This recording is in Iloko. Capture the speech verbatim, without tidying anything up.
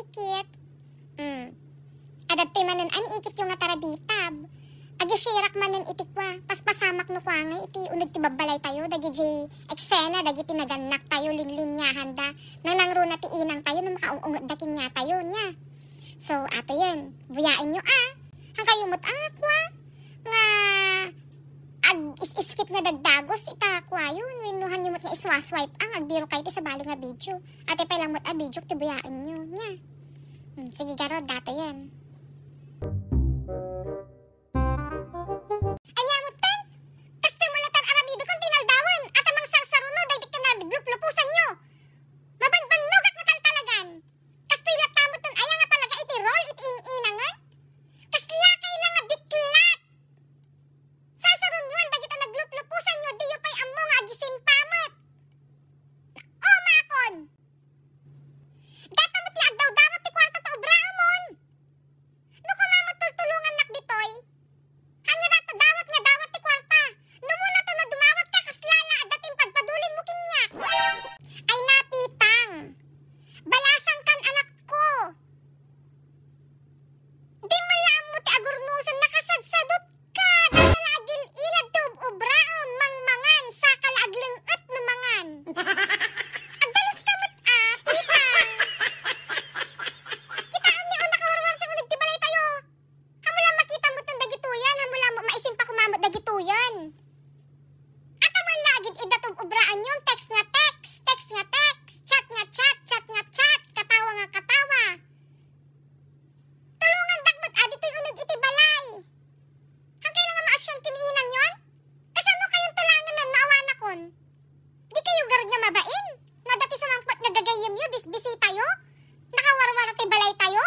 Ikit. Mm. Adda toy manen a ni ikityo nga tarabitab. Agisirak manen iti kua, paspasamak no kua nga iti uneg ti babbalaytayo, dagiti eksena, dagiti nagannaktayo, linliniahanda, nanangruna ti inangtayo no makaung-ungetda kaniatayo, nia. So, ato yan. Buyaenyo, a. Hankayo met, a, kua, nga ag-is-skip nga dagdagos ita kuayo, wenno hanyo met nga iswa-swipe ang agbiro kay ti sabali nga video. Ate pay lang met a video ti buyaenyo, nia. Hmm, sige garud, dato yan. Ania met ten? Kastoy mo latta aramidek ken tinaldawen, ata mangsarsaruno dagiti kanagluplupusanyo. Mabanbannogak nga taltalagan. Kastoy latta met ten aya nga talaga iti role iti in-inangen? Kasla kay la nga biklat! Sarsarunoan dagita nagluplupusanyo, diyo pay ammo nga agisimpa met. Umakon! Data met la agdawdawat ti kuarta ta ubraemon. No koma met tultulongannak ditoy. Ania data dawat nga dawat ti kuarta? No muna to no dumawat ka, kasla la adda ti impadpadulin mo kaniak. Ay napitang. Balasang kan anakko. Di man la ammo ti agurnosen, nakasadsadot ka, data la agil-ilad ti ub-ubraem, mangmangan, saka la agleng-et no mangan. Agdaluska met a, pitang. Kitaem ni, o, nakawarwar ti uneg ti balaytayo. Amo la makita met dagitoyen, amo la maisimpa koma met dagitoyen. Ata man la agid-idda ti ub-ubraanyon, text nga text, text nga text, chat nga chat, chat nga chat, katawa nga katawa. Tulongandak met a ditoy uneg iti balay. Hankay la nga maasian ken ni inangyon? Kasano kayon tulangen no awanakon? Di kayo garud nga mabain? No adda ti sumangpet nga gagayyemyo, bisbisitayo? Nakawarwar ti balaytayo?